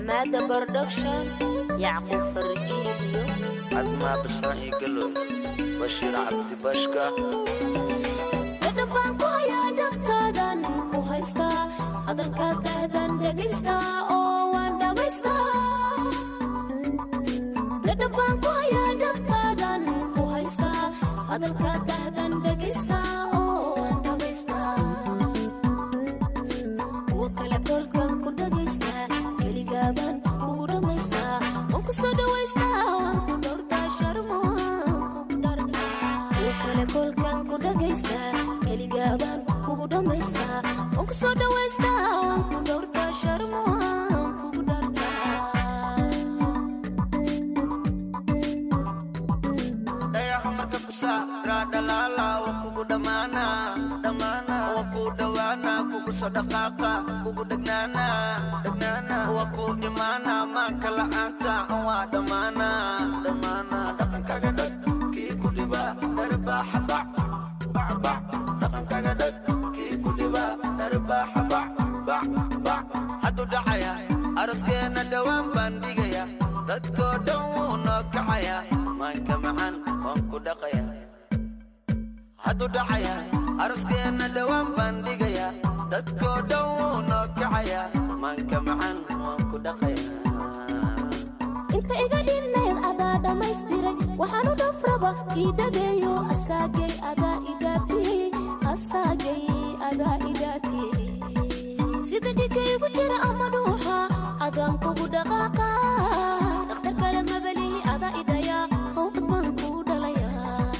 Maada Production, Yacquub Farjiyo. Admaa Basaan ii galoy, Bashiir Cabdi Bashka. Dhadhan baan ku hayaa, dhabtaadan ku haystaa, hadalkaa dahdan dhegaystaa oo waan dhammaystaa. Dhadhan baan ku hayaa, dhabtaadan ku haystaa, hadalkaa dahdan dhegaystaa oo waan dhammaystaa. Kuwa kale kolkan ku dhagaystaa, keligaabaan kugu dhammaystaa, waan ku soo dhawaystaa, waan ku dhowrtaa, sharmo waan kugu dhartaa. Kuwa kale kolkan ku dhagaystaa, keligaabaan kugu dhammaystaa, waan ku soo dhawaystaa, waan ku dhowrtaa, sharmo waan kugu dhartaa. Dhayaxa marka ku saaraa dhalaala, waa kugu dhammaana dhammaana, waa ku dhowaana, kugu soo dhaqaaqa, kugu dhegnaana dhegnaana, waa ku imaana, maanka la'aanta waa dhammaana dhammaana. Dhaqankaga dhag kii ku dhiba dharbaaxa bac bac bac. Dhaqankaga dhag kii ku dhiba dharbaaxa bac bac bac. Hadduu dhacaya aroskeena, dhowaan baan dhigaya, dadkoo dhan wuu noo kacaya, maanka macaan waan ku dhaqaya. Hadduu dhacaya aroskeena, dhowaan baan dhigaya, dadkoo dhan wuu noo kacaya, maanka macaan waan ku dhaqaya. Inta iga dhinnayd adaa dhammaystiray, waxaanu dhafraba ii dhabeeyo, asaagay adaa idhaafiyey, asaagay adaa idhaafiyey. Sida dhigaygu jira ama dhuuxa, adaan kugu dhaqaaqa, dhakhtar kale mabalihi, adaa idhayaa, hawqad baan kuu dhalayaa.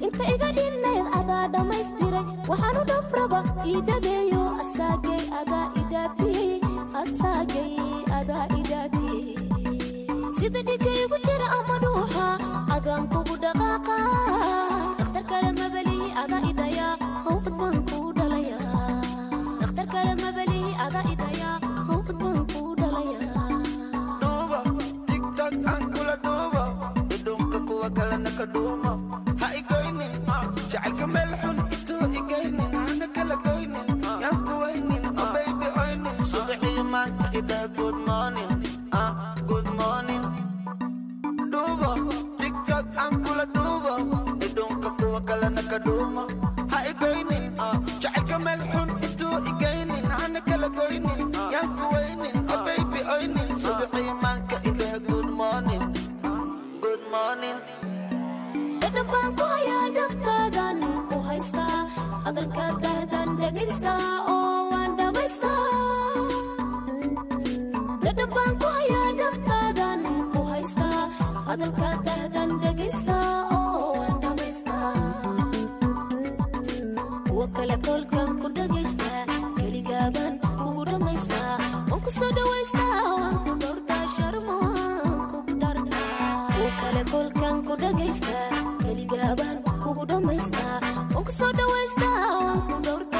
Inta iga dhinnayd adaa dhammaystiray, waxaanu dhafraba ii dhabeeyo, asaagay adaa idhaafiyey, asaagay adaa idhaafiyey. Sida dhigaygu jira ama dhuuxa, adaan kugu dhaqaaqa, dhakhtar kale mabalihi, adaa idhayaa, hawqad baan kuu dhalayaa. Dhakhtar kale mabalihi, adaa idhayaa, hawqad baan kuu dhalayaa. Duubo TikTok aan kula duubo, idhuunka kuwa kalena ka dhuumo, ha igoynin jacaylka meel xun intuu igaynin, hana kala goynin, yaan ku waynin, oh baby oynin. Subaxii maanta idhaa good morning, ah, good morning. Duubo TikTok aan kula duubo, idhuunka kuwa kalena ka dhuumo, ha igoynin jacaylka meel xun intuu igaynin, hana kala goynin, yaan ku waynin, oh baby oynin. Subaxii maanka idhaa good morning, good morning. Dhadhan baan ku hayaa, dhabtaadan ku haystaa, hadalkaa dahdan dhegaystaa oo waan dhammaystaa. Dhadhan baan ku hayaa, dhabtaadan ku haystaa, hadalkaa dahdan dhegaystaa oo waan dhammaystaa. Kuwa kale kolkan ku dhagaystaa, keligaabaan kugu dhammaystaa, waan ku soo dhawaystaa, waan ku dhowrtaa, sharmo waan kugu dhartaa. Kuwa kale kolkan ku dhagaystaa, keligaabaan kugu dhammaystaa, waan ku soo dhawaystaa, waan ku dhowrtaa.